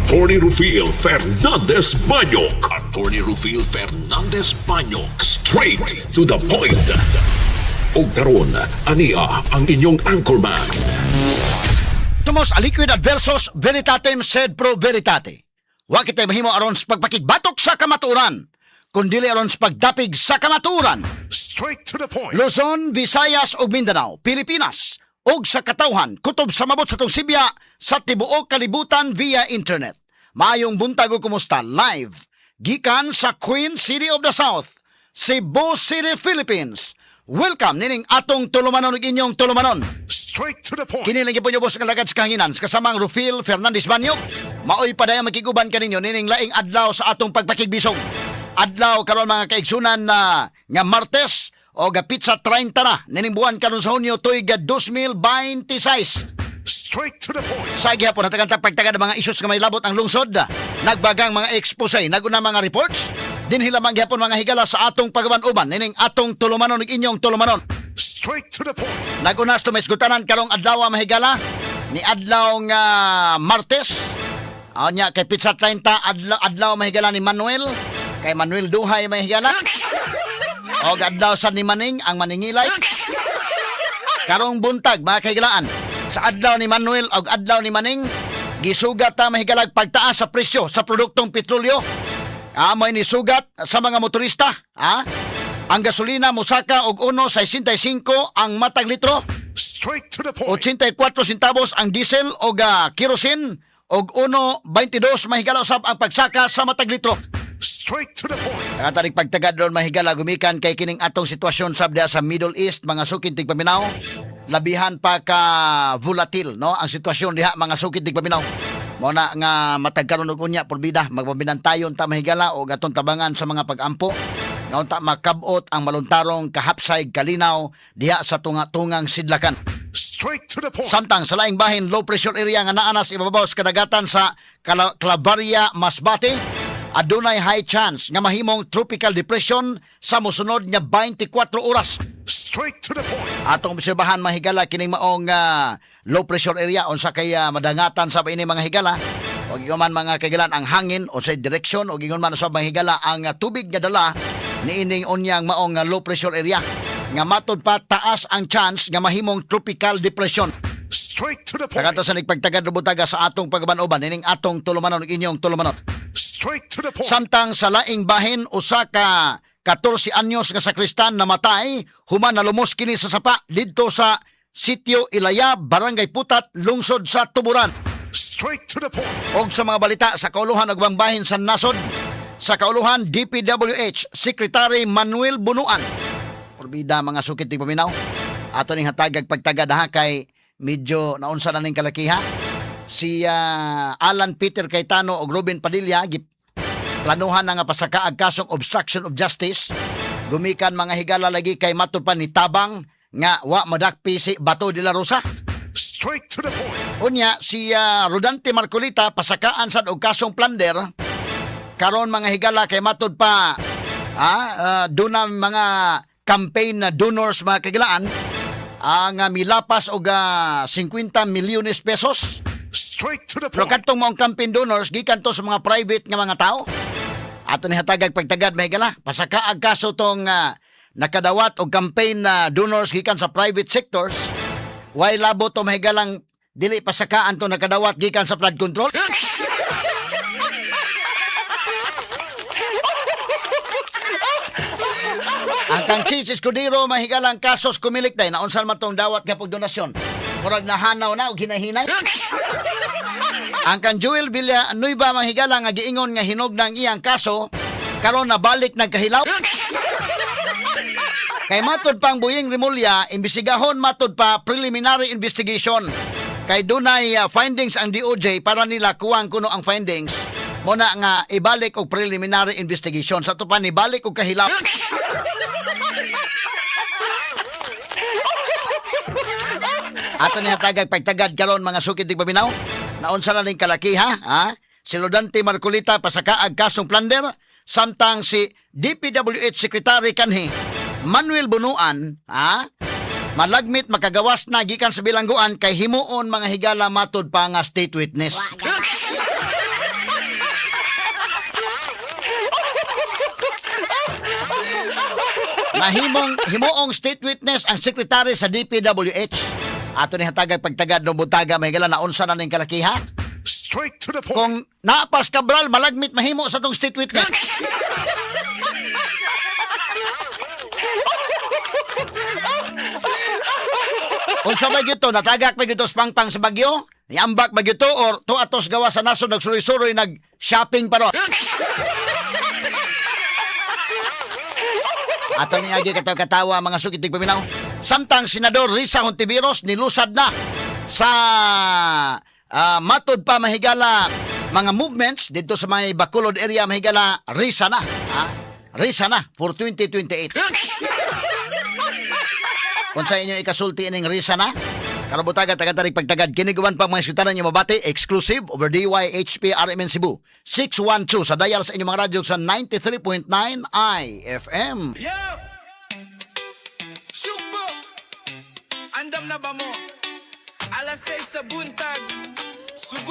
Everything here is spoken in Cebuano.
Attorney Rufil Fernandez Banyok. Attorney Rufil Fernandez Banyok. Straight to the point. Og karon, ania ang inyong anchorman. Sumus aliquid adversus veritatem sed pro veritate. Wa kitay mahimo aron sa pagpakigbatok sa kamatuoran, kundili aron sa pagdapig sa kamatuoran. Straight to the point. Luzon, Visayas ug Mindanao, Pilipinas ug sa katawhan kutob sa mabot sa atong sibya sa tibuok kalibutan via internet. Maayong buntag ug kumusta live gikan sa Queen City of the South, Cebu City, Philippines. Welcome nining atong tulumanon ug inyong tulumanon. Straight to the point. Kini lang gyud po sa kalagad sa kahanginan sa kasamang Rufil Fernandez Banyok. Maoy padayang makiguban kaninyo nining laing adlaw sa atong pagpakigbisog. Adlaw karon, mga kaigsunan, na nga Martes o ga petsa 30 na nining buwan karon sa Hunyo tuig 2026. Straight to the point. Sa gihapon hatagan ta pagtagad ng mga issues nga may labot ang lungsod, nagbagang mga expose, naguna mga reports, dinhi lamang gihapon, mga higala, sa atong pagaban-uban nining atong tulumanon ug inyong tulumanon. Straight to the point. Nagunas to maisgutanan karong adlaw, mahigala, ni adlaw nga Martes. Nya kay petsa 30, adlaw, adlaw, mahigala, ni Manuel, kay Manuel Duhay, mahigala. Og adlaw sa ni Maning ang maningilay. Karong buntag, mga kahigalaan, sa adlaw ni Manuel og adlaw ni Maning, gisugat ta, mahigalag, pagtaas sa presyo sa produktong petrolyo. May nisugat sa mga motorista. Ang gasolina mosaka og 1.65 ang matag litro. Straight to the point. 84 centavos ang diesel o kerosene og 1.22, mahigala, usab ang pagsaka sa matag litro. Straight to the point. Nakatarik pagtagad doon, mahigala, gumikan kay kining atong sitwasyon sab diha sa Middle East, mga sukid tigpaminaw. Labihan pa ka volatile, no, ang sitwasyon diha, mga sukid tigpaminaw. Mao na nga matag karon og unya, porbida magpabinantayon ta, mahigala, og atong tabangan sa mga pag-ampo nga unta makabot ang maluntarong kahapsay kalinaw diha sa tunga-tungang sidlakan. Straight to the point. Samtang sa laing bahin, low pressure area nga naa na sa ibabaw sa kadagatan sa Clavaria, Masbate, adunay high chance nga mahimong tropical depression sa mosunod nga 24 oras. Straight to the point. Atong obserbahan, mahigala, kining maong low pressure area, unsa kay madangatan sa ini, mga higala. O ingon man, mga kahigalan, ang hangin o sa direksyon o ingon man sa mga higala ang tubig nga dala niining unyang maong low pressure area nga matud pa taas ang chance nga mahimong tropical depression. Straight to the point. Sakato sa nagpagtagad butaga sa atong pagaban-uban nining atong tulumanon ug inyong tulumanon. Straight to the point. Samtang sa laing bahin, usa ka 14 anyos nga sakristan namatay human nalumos kini sa sapa didto sa Sitio Ilaya, Barangay Putat, lungsod sa Tuburan. Straight to the point. Og sa mga balita sa kauluhan ug bahin sa nasod, sa kauluhan, DPWH Secretary Manuel Bunuan. Porbida, mga sukit tigpaminaw. Ato ning hatagag pagtagad ha, kay medyo naunsa na ning kalakiha. Si Alan Peter Cayetano ug Robin Padilla planuhan na nga pasakaag kasong obstruction of justice. Gumikan, mga higala, lagi kay matud pa ni tabang nga wa madakpi si Bato de la Rosa. Straight to the point. Unya si Rodante Marcoleta pasakaan sad og kasong plunder. Karon, mga higala, kay matud pa duna mga campaign na donors, mga kahigalaan, ang milapas og 50 milyones pesos. Straight to the Pero point. kadtong maong campaign donors gikan to sa mga private nga mga tao. Ato ni hatagag pagtagad, mahigala. Pasakaag kaso tong nakadawat og campaign na donors gikan sa private sectors. Way labo to, mahigalang, dili pasakaan to nakadawat gikan sa flood control. Ang kang Chis Escudero, mahigalang, kasos kumilik day naunsan man tong dawat nga donasyon. Murag nahanaw na og hinahinay. Ang kang Joel Villanueva, mahigala, nga giingon nga hinog ng iyang kaso, karon nabalik nagkahilaw. Kay matod pang Boying Remulla, imbestigahon matod pa, preliminary investigation. Kay dunay findings ang DOJ, para nila kuwang kuno ang findings. Muna nga ibalik og preliminary investigation. Sa pa nibalik og kahilaw. Ato ni hatagag pagtagad karon, mga sukid tigpaminaw. Naunsa na ning kalakiha, ha? Si Rodante Marcoleta pasakaag kasong plunder, samtang si DPWH Secretary kanhi Manuel Bunuan, ha? Malagmit makagawas na gikan sa bilangguan kay himuon, mga higala, matud pa nga state witness. Nahimong himuong state witness ang secretary sa DPWH. Ato ni hatagag pagtagad no buntaga, mahigala, na unsa na ning kalakiha. Straight to the point. Kung naapas Cabral, malagmit mahimo sa tong state witness. Unsa ba gito? Natagak ba gito sa pangpang sa Bagyo? Niambak ba gito or tuatos gawa sa nasod, nagsuroy-suroy, nag-shopping pa ro? Ato ni agi katawa, mga sukit paminaw. Samtang Senador Risa Hontiveros nilusad na sa matod pa, mahigala, mga movements dito sa may Bacolod area, mahigala, Risa na. Ha? Risa na for 2028. Kung sa inyo ikasulti ining Risa na, karong buntaga, taga pagtagad, kiniguan pa mga eskwitanan nyo mabati, exclusive over DYHP RMN Cebu 612 sa dial sa inyong mga radyo sa 93.9 IFM. Yo! Sugbo! Andam na ba mo? Alas 6 sa buntag. Sugo.